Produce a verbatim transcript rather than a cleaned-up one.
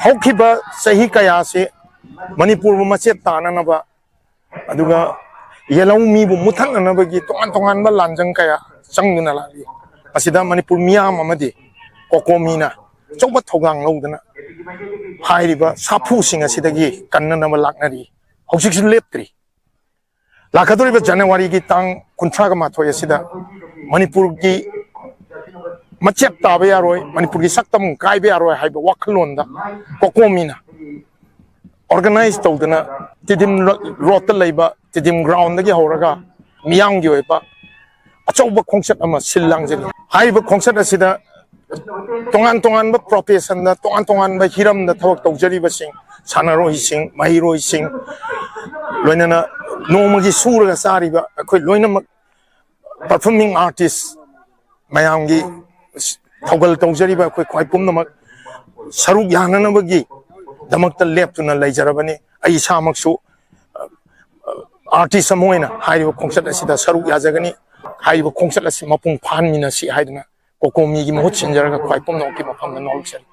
ꯍꯧꯈꯤꯕ ꯆꯍꯤ ꯀꯌꯥꯁꯤ ꯃꯅꯤꯄꯨꯔꯕꯨ ꯃꯆꯦꯠ ꯇꯥꯅꯅꯕ, ꯑꯗꯨꯒ ꯌꯦꯜꯍꯧꯃꯤꯕꯨ ꯃꯨꯊꯠꯅꯅꯕꯒꯤ ꯇꯣꯉꯥꯟ ꯇꯣꯉꯥꯟꯕ ꯂꯥꯟꯖꯪ ꯀꯌꯥ ꯆꯪꯗꯨꯅ ꯂꯥꯛꯂꯤ꯫ ꯃꯁꯤꯗ ꯃꯅꯤꯄꯨꯔ ꯃꯤꯌꯥꯝ ꯑꯃꯗꯤ ꯀꯣꯀꯣꯃꯤꯅ ꯑꯆꯧꯕ ꯊꯧꯗꯥꯡ ꯂꯧꯗꯨꯅ ꯍꯥꯏꯔꯤꯕ ꯁꯥꯐꯨꯁꯤꯡ ꯑꯁꯤꯗꯒꯤ ꯀꯟꯅꯅꯕ ꯂꯥꯛꯅꯔꯤ꯫ ꯍꯧꯖꯤꯛꯁꯨ ꯂꯦꯞꯇ꯭ꯔꯤ꯫ ꯂꯥꯛꯀꯗꯧꯔꯤꯕ ꯖꯅꯋꯥꯔꯤꯒꯤ ꯇꯥꯡ ꯀꯨꯟꯊ꯭ꯔꯥꯒ ꯃꯥꯊꯣꯏ ꯑꯁꯤꯗ ꯃꯅꯤꯄꯨꯔꯒꯤ ꯃꯆꯦꯠ ꯇꯥꯕ ꯌꯥꯔꯣꯏ, ꯃꯅꯤꯄꯨꯔꯒꯤ ꯁꯛꯇꯝ ꯀꯥꯏꯕ ꯌꯥꯔꯣꯏ ꯍꯥꯏꯕ ꯋꯥꯈꯜꯂꯣꯟꯗ ꯀꯣꯀꯣꯃꯤꯅ ꯑꯣꯔꯒꯅꯥꯏꯖ ꯇꯧꯗꯨꯅ ꯇꯤꯗꯤꯝ ꯔꯣꯗꯇ ꯂꯩꯕ ꯇꯤꯗꯤꯝ ꯒ꯭ꯔꯥꯎꯟꯗꯒꯤ ꯍꯧꯔꯒ ꯃꯤꯌꯥꯝꯒꯤ ꯑꯣꯏꯕ ꯑꯆꯧꯕ ꯈꯣꯡꯆꯠ ꯑꯃ ꯁꯤꯜ ꯂꯥꯡꯖꯔꯤ꯫ ꯍꯥꯏꯔꯤꯕ ꯈꯣꯡꯆꯠ ꯑꯁꯤꯗ ꯇꯣꯉꯥꯟ ꯇꯣꯉꯥꯟꯕ ꯄ꯭ꯔꯣꯐꯦꯁꯟꯗ, ꯇꯣꯉꯥꯟ ꯇꯣꯉꯥꯟꯕ ꯍꯤꯔꯝꯗ ꯊꯕꯛ ꯇꯧꯖꯔꯤꯕꯁꯤꯡ, ꯁꯥꯟꯅꯔꯣꯏꯁꯤꯡ, ꯃꯍꯩꯔꯣꯏꯁꯤꯡ, ꯂꯣꯏꯅꯅ ꯅꯣꯡꯃꯒꯤ ꯁꯨꯔꯒ ꯆꯥꯔꯤꯕ ꯑꯩꯈꯣꯏ ꯂꯣꯏꯅꯃꯛ, ꯄꯔꯐꯣꯔꯃꯤꯡ ꯑꯥꯔꯇꯤꯁ ꯃꯌꯥꯝꯒꯤ ꯊꯧꯒꯜ ꯇꯧꯖꯔꯤꯕ ꯑꯩꯈꯣꯏ ꯈ꯭ꯋꯥꯏ ꯄꯨꯝꯅꯃꯛ ꯁꯔꯨꯛ ꯌꯥꯅꯅꯕꯒꯤ ꯗꯃꯛꯇ ꯂꯦꯞꯇꯨꯅ ꯂꯩꯖꯔꯕꯅꯤ꯫ ꯑꯩ ꯏꯁꯥꯃꯛꯁꯨ ꯑꯥꯔꯇꯤꯁ ꯑꯃ ꯑꯣꯏꯅ ꯍꯥꯏꯔꯤꯕ ꯈꯣꯡꯆꯠ ꯑꯁꯤꯗ ꯁꯔꯨꯛ ꯌꯥꯖꯒꯅꯤ꯫ ꯍꯥꯏꯔꯤꯕ ꯈꯣꯡꯆꯠ ꯑꯁꯤ ꯃꯄꯨꯡ ꯐꯥꯍꯟꯃꯤꯟꯅꯁꯤ ꯍꯥꯏꯗꯨꯅ ꯀꯣꯀꯣꯃꯤꯒꯤ ꯃꯍꯨꯠ ꯁꯤꯟꯖꯔꯒ ꯈ꯭ꯋꯥꯏ ꯄꯨꯝꯅꯃꯛꯀꯤ ꯃꯐꯝꯗ ꯅꯣꯂꯨꯛꯆꯔꯤ꯫